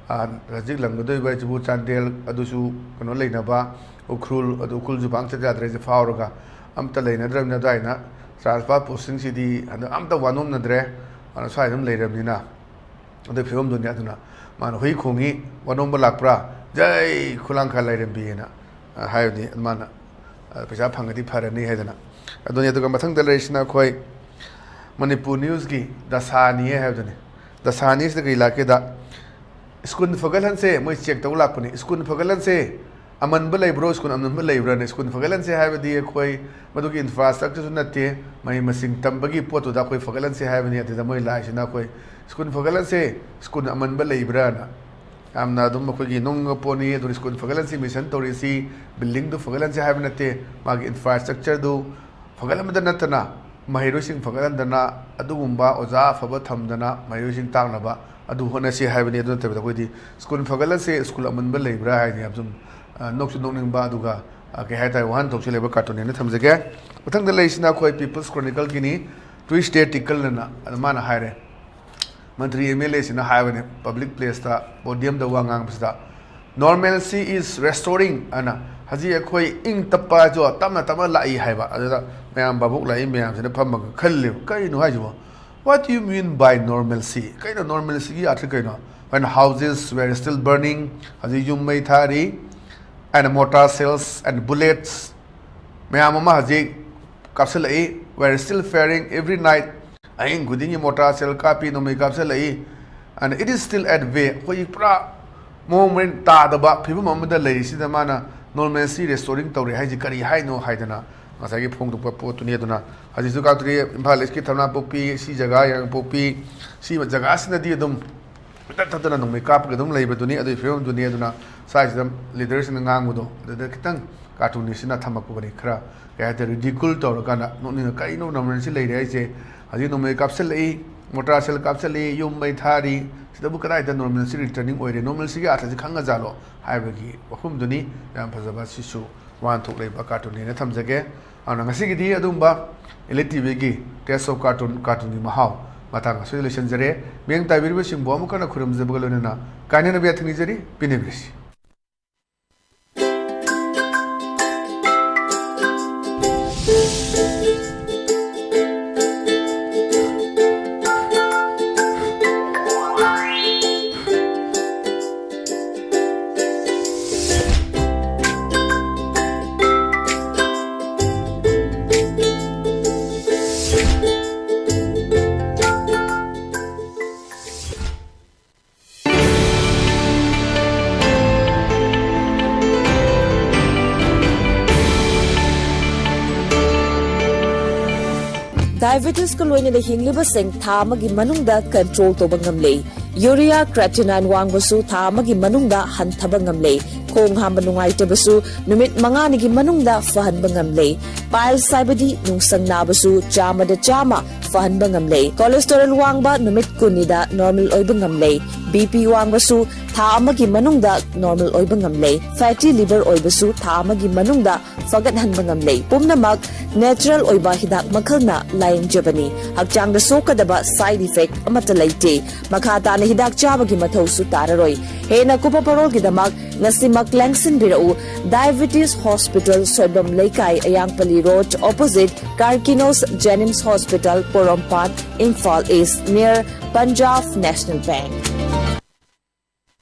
ꯑ, ꯍꯧꯖꯤꯛ ꯂꯪꯒꯗꯣꯏꯕ ꯍꯥꯏꯁꯤꯕꯨ ꯆꯥꯟꯗꯦꯜ, ꯑꯗꯨꯁꯨ ꯀꯩꯅꯣ ꯂꯩꯅꯕ, ꯎꯈ꯭ꯔꯨꯜ, ꯑꯗꯨ ꯎꯈ꯭ꯔꯨꯜꯁꯨ ꯄꯥꯡ ꯆꯠ ꯌꯥꯗ꯭ꯔꯦ, ꯍꯧꯖꯤꯛ ꯐꯥꯎꯔꯒ ꯑꯝꯇ ꯂꯩꯅꯗ꯭ꯔꯕꯅꯤꯅ꯫ ꯑꯗꯨꯃꯥꯏꯅ ꯇ꯭ꯔꯥꯟꯁꯐꯔ ꯄꯣꯁꯇꯤꯡꯁꯤꯗꯤ ꯍꯟꯗꯛ ꯑꯝꯇ ꯋꯥꯅꯣꯝꯅꯗ꯭ꯔꯦ, ꯑꯗꯨꯅ ꯁ꯭ꯋꯥꯏꯗ ꯑꯗꯨꯝ ꯂꯩꯔꯕꯅꯤꯅ꯫ ꯑꯗꯨꯒꯤ ꯐꯤꯕꯝꯗꯨꯅꯤ꯫ ꯑꯗꯨꯅ ꯃꯥꯅ "ꯍꯨꯏ ꯈꯣꯡꯉꯤ, ꯋꯥꯅꯣꯝꯕ ꯂꯥꯛꯄ꯭ꯔꯥ? ꯖꯩ ꯈꯨꯂꯥꯡꯈꯥ ꯂꯩꯔꯦꯝꯕꯤꯅ", ꯑ, ꯍꯥꯏꯕꯗꯤ ꯃꯥꯅ, ꯑ, ꯄꯩꯁꯥ ꯐꯪꯉꯗꯤ ꯐꯔꯅꯤ ꯍꯥꯏꯗꯅ꯫ ꯑꯗꯨꯅꯤ꯫ ꯑꯗꯨꯒ ꯃꯊꯪꯗ ꯂꯩꯔꯤꯁꯤꯅ ꯑꯩꯈꯣꯏ ꯃꯅꯤꯄꯨꯔ ꯅ꯭ꯌꯨꯁꯀꯤ ꯗꯁꯥꯅꯤ ꯍꯥꯏꯕꯗꯨꯅꯤ꯫ ꯗꯁꯥꯅꯤꯁꯤꯗ ꯀꯔꯤ ꯂꯥꯛꯀꯦꯗ, ꯁ꯭ꯀꯨꯜ ꯐꯒꯠꯍꯟꯁꯦ, ꯃꯣꯏ ꯆꯦꯛ ꯇꯧ ꯂꯥꯛꯄꯅꯤ꯫ ꯁ꯭ꯀꯨꯜ ꯐꯒꯠꯍꯟꯁꯦ, ꯑꯃꯟꯕ ꯂꯩꯕ꯭ꯔꯣ? ꯁ꯭ꯀꯨꯜ ꯑꯃꯟꯕ ꯂꯩꯕ꯭ꯔꯥꯅꯦ? ꯁ꯭ꯀꯨꯜ ꯐꯒꯠꯍꯟꯁꯦ ꯍꯥꯏꯕꯗꯤ ꯑꯩꯈꯣꯏ ꯃꯗꯨꯒꯤ ꯏꯟꯐ꯭ꯔꯥꯁ꯭ꯇ꯭ꯔꯛꯆꯔꯁꯨ ꯅꯠꯇꯦ, ꯃꯍꯩ ꯃꯁꯤꯡ ꯇꯝꯕꯒꯤ ꯄꯣꯠꯇꯨꯗ ꯑꯩꯈꯣꯏ ꯐꯒꯠꯍꯟꯁꯦ ꯍꯥꯏꯕꯅꯤ꯫ ꯑꯗꯨꯗ ꯃꯣꯏ ꯂꯥꯛꯏꯁꯤꯅ ꯑꯩꯈꯣꯏ ꯁ꯭ꯀꯨꯜ ꯐꯒꯠꯍꯟꯁꯦ, ꯁ꯭ꯀꯨꯜ ꯑꯃꯟꯕ ꯂꯩꯕ꯭ꯔꯥꯅ꯫ ꯌꯥꯝꯅ ꯑꯗꯨꯝ ꯑꯩꯈꯣꯏꯒꯤ ꯅꯣꯛꯅꯤꯡꯕ ꯄꯣꯠꯅꯤ꯫ ꯑꯗꯨꯅ ꯁ꯭ꯀꯨꯜ ꯐꯒꯠꯍꯟꯁꯤ ꯃꯤꯁꯟ ꯇꯧꯔꯤꯁꯤ ꯕꯤꯜꯗꯤꯡꯗꯨ ꯐꯒꯠꯍꯟꯁꯤ ꯍꯥꯏꯕ ꯅꯠꯇꯦ, ꯃꯥꯒꯤ ꯏꯟꯐ꯭ꯔꯥꯁ꯭ꯇ꯭ꯔꯛꯆꯔꯗꯨ ꯐꯒꯠꯍꯟꯕꯗ ꯅꯠꯇꯅ ꯃꯍꯩꯔꯣꯏꯁꯤꯡ ꯐꯒꯠꯍꯟꯗꯅ, ꯑꯗꯨꯒꯨꯝꯕ ꯑꯣꯖꯥ ꯑꯐꯕ ꯊꯝꯗꯅ ꯃꯍꯩꯔꯣꯏꯁꯤꯡ ꯇꯥꯛꯅꯕ ꯑꯗꯨ ꯍꯣꯠꯅꯁꯤ ꯍꯥꯏꯕꯅꯤ꯫ ꯑꯗꯨ ꯅꯠꯇꯕꯤꯗ ꯑꯩꯈꯣꯏꯗꯤ ꯁ꯭ꯀꯨꯜ ꯐꯒꯠꯂꯁꯦ, ꯁ꯭ꯀꯨꯜ ꯑꯃꯟꯕ ꯂꯩꯕ꯭ꯔꯥ ꯍꯥꯏꯅ ꯌꯥꯝ ꯁꯨꯝ, ꯑ, ꯅꯣꯛꯁꯨ ꯅꯣꯛꯅꯤꯡꯕ, ꯑꯗꯨꯒ, ꯑ, ꯀꯩ ꯍꯥꯏꯇꯥꯔꯦ, ꯋꯥꯍꯟꯊꯣꯛꯁꯨ ꯂꯩꯕ ꯀꯥꯔꯇꯨꯟꯅꯦꯅ ꯊꯝꯖꯒꯦ꯫ ꯃꯊꯪꯗ ꯂꯩꯔꯤꯁꯤꯅ ꯑꯩꯈꯣꯏ People's Chronicleꯒꯤꯅꯤ, ꯇꯨꯏꯁꯗꯦ ꯇꯤꯀꯜꯅ꯫ ꯑꯗ ꯃꯥꯅ ꯍꯥꯏꯔꯦ, ꯃꯟꯇ꯭ꯔꯤ ꯑꯦꯝ ꯑꯦꯜ ꯑꯦꯁꯤꯅ ꯍꯥꯏꯕꯅꯦ, ꯄꯕ꯭ꯂꯤꯛ ꯄ꯭ꯂꯦꯁꯇ, ꯄꯣꯗꯤꯌꯝꯗ ꯋꯥ ꯉꯥꯡꯕꯁꯤꯗ, "Normalcy is restoring" ꯑꯅ, ꯍꯧꯖꯤꯛ ꯑꯩꯈꯣꯏ ꯏꯪ ꯇꯞꯄ ꯍꯥꯏꯁꯨ ꯇꯞꯅ ꯇꯞꯅ ꯂꯥꯛꯏ ꯍꯥꯏꯕ꯫ ꯑꯗꯨꯗ ꯃꯌꯥꯝ ꯚꯥꯕꯣꯛ ꯂꯥꯛꯏ ꯃꯌꯥꯝꯁꯤꯅ ꯐꯝꯃꯒ ꯈꯜꯂꯦꯕ, "ꯀꯩꯅꯣ ꯍꯥꯏꯁꯤꯕꯣ? What do you mean by normalcy? ꯀꯩꯅꯣ normalcyꯒꯤ ꯑꯥꯔꯊ ꯀꯩꯅꯣ?" When houses were still burning, ꯍꯧꯖꯤꯛ ꯌꯨꯝ ꯃꯩ ꯊꯥꯔꯤ, and mortar shells and bullets, ꯃꯌꯥꯝ ꯑꯃ ꯍꯧꯖꯤꯛ ꯀꯥꯞꯁꯤꯜꯂꯛꯏ, were still firing every night, ꯑꯍꯤꯡ ꯈꯨꯗꯤꯡꯒꯤ ꯃꯣꯇꯥꯔ ꯁꯦꯜ ꯀꯥꯞꯄꯤ, ꯅꯣꯡꯃꯩ ꯀꯥꯞꯁꯤꯜꯂꯛꯏ, and it is still at way, ꯑꯩꯈꯣꯏꯒꯤ ꯄꯨꯔꯥ ꯃꯑꯣꯡ ꯃꯔꯤꯟ ꯇꯥꯗꯕ ꯐꯤꯕꯝ ꯑꯃꯗ ꯂꯩꯔꯤꯁꯤꯗ ꯃꯥꯅ normalcy restoring ꯇꯧꯔꯦ ꯍꯥꯏꯁꯤ ꯀꯔꯤ ꯍꯥꯏꯅꯣ ꯍꯥꯏꯗꯅ ꯉꯁꯥꯏꯒꯤ ꯐꯣꯡꯗꯣꯛꯄ ꯄꯣꯠꯇꯨꯅꯤ꯫ ꯑꯗꯨꯅ ꯍꯧꯖꯤꯛꯁꯨ ꯀꯥꯞꯊꯣꯔꯛꯏ, ꯏꯝꯐꯥꯜ ꯏꯁꯀꯤ ꯊꯝꯅꯥꯄꯣꯛꯄꯤ, ꯁꯤ ꯖꯒꯥ ꯌꯥꯡꯄꯣꯛꯄꯤ, ꯁꯤ ꯖꯒꯥꯁꯤꯅꯗꯤ ꯑꯗꯨꯝ ꯇꯠ ꯇꯠꯇꯅ ꯅꯣꯡꯃꯩ ꯀꯥꯞꯄꯒ ꯑꯗꯨꯝ ꯂꯩꯕꯗꯨꯅꯤ, ꯑꯗꯨꯒꯤ ꯐꯤꯕꯝꯗꯨꯅꯤ꯫ ꯑꯗꯨꯅ ꯁ꯭ꯋꯥꯏꯁꯤꯗ ꯂꯤꯗꯔꯁꯤꯡꯅ ꯉꯥꯡꯕꯗꯣ ꯑꯗꯨꯗ ꯈꯤꯇꯪ ꯀꯥꯔꯇꯨꯟꯅꯤꯁꯤꯅ ꯊꯝꯃꯛꯄꯅꯤ, ꯈꯔ ꯀꯩ ꯍꯥꯏꯇꯥꯔꯦ, ridicule ꯇꯧꯔꯀꯥꯟꯗ ꯅꯣꯛꯅꯤꯡꯉ, "ꯀꯩꯅꯣ normalcy ꯂꯩꯔꯦ ꯍꯥꯏꯁꯦ? ꯍꯧꯖꯤꯛ ꯅꯣꯡꯃꯩ ꯀꯥꯞꯁꯤꯜꯂꯛꯏ, ꯃꯣꯇꯥꯔ ꯁꯦꯜ ꯀꯥꯞꯁꯤꯜꯂꯛꯏ, ꯌꯨꯝ ꯃꯩ ꯊꯥꯔꯤ, ꯁꯤꯗꯕꯨ ꯀꯗꯥꯏꯗ normalcy returning ꯑꯣꯏꯔꯦ? Normalcyꯒꯤ ꯑꯥꯔꯊꯁꯤ ꯈꯪꯉꯖꯥꯠꯂꯣ?" ꯍꯥꯏꯕꯒꯤ ꯋꯥꯐꯝꯗꯨꯅꯤ꯫ ꯌꯥꯝ ꯐꯖꯕ, ꯁꯤꯁꯨ ꯋꯥꯍꯟꯊꯣꯛ ꯂꯩꯕ ꯀꯥꯔꯇꯨꯟꯅꯦꯅ ꯊꯝꯖꯒꯦ꯫ ꯑꯗꯨꯅ ꯉꯁꯤꯒꯤꯗꯤ ꯑꯗꯨꯝꯕ Elite ꯇꯤꯚꯤꯒꯤ Taste of Cartoon, ꯀꯥꯔꯇꯨꯟꯒꯤ ꯃꯍꯥꯎ ꯃꯇꯥꯡ ꯑꯁꯤꯗ ꯂꯣꯏꯁꯤꯟꯖꯔꯦ꯫ ꯃꯤꯠꯌꯦꯡ ꯇꯥꯕꯤꯔꯤꯕꯁꯤꯡꯕꯨ ꯑꯃꯨꯛ ꯍꯟꯅ ꯈꯨꯔꯨꯝꯖꯕꯒ ꯂꯣꯏꯅꯅ ꯀꯥꯏꯅꯅꯕ ꯌꯥꯊꯪ ꯅꯤꯖꯔꯤ, ꯄꯤꯅꯕꯤꯔꯁꯤ꯫ Diabetesꯀ ꯂꯣꯏꯅꯅ ꯍꯤꯡꯂꯤꯕꯁꯤꯡ ꯊꯥ ꯑꯃꯒꯤ ꯃꯅꯨꯡꯗ control ꯇꯧꯕ ꯉꯝꯂꯦ꯫ Urea creatinine ꯋꯥꯡꯕꯁꯨ ꯊꯥ ꯑꯃꯒꯤ ꯃꯅꯨꯡꯗ ꯍꯟꯊꯕ ꯉꯝꯂꯦ꯫ ꯈꯣꯡ ꯍꯥꯝꯕ ꯅꯨꯡꯉꯥꯏꯇꯕꯁꯨ ꯅꯨꯃꯤꯠ ꯃꯉꯥꯅꯤꯒꯤ ꯃꯅꯨꯡꯗ ꯐꯍꯟꯕ ꯉꯝꯂꯦ꯫ Piles ꯍꯥꯏꯕꯗꯤ ꯅꯨꯡꯁꯪ ꯅꯥꯕꯁꯨ ꯆꯥꯝꯃꯗ ꯆꯥꯝꯃ ꯐꯍꯟꯕ ꯉꯝꯂꯦ꯫ Cholesterol ꯋꯥꯡꯕ ꯅꯨꯃꯤꯠ ꯀꯨꯟꯅꯤꯗ normal ꯑꯣꯏꯕ ꯉꯝꯂꯦ꯫ BP ꯋꯥꯡꯕꯁꯨ ꯊꯥ ꯑꯃꯒꯤ ꯃꯅꯨꯡꯗ normal ꯑꯣꯏꯕ ꯉꯝꯂꯦ꯫ Fatty liver ꯑꯣꯏꯕꯁꯨ ꯊꯥ ꯑꯃꯒꯤ ꯃꯅꯨꯡꯗ ꯐꯒꯠꯍꯟꯕ ꯉꯝꯂꯦ꯫ ꯄꯨꯝꯅꯃꯛ natural ꯑꯣꯏꯕ ꯍꯤꯗꯥꯛ ꯃꯈꯜꯅ ꯂꯥꯌꯦꯡꯖꯕꯅꯤ꯫ ꯍꯛꯆꯥꯡꯗ ꯁꯣꯛꯀꯗꯕ side effect ꯑꯃꯠꯇ ꯂꯩꯇꯦ꯫ ꯃꯈꯥ ꯇꯥꯅ ꯍꯤꯗꯥꯛ ꯆꯥꯕꯒꯤ ꯃꯊꯧꯁꯨ ꯇꯥꯔꯔꯣꯏ꯫ ꯍꯦꯟꯅ ꯀꯨꯞꯄ ꯄꯔꯣꯜꯒꯤꯗꯃꯛ ꯉꯁꯤꯃꯛ ꯂꯦꯡꯁꯤꯟꯕꯤꯔꯛꯎ꯫ Diabetes Hospital, ꯁꯣꯏꯕꯝ ꯂꯩꯀꯥꯏ, ꯑꯌꯥꯡꯄꯜꯂꯤ Road, opposite Karkinos Jenims Hospital, ꯄꯣꯔꯣꯝꯄꯥꯠ, Imphal East, near Punjab National Bank꯫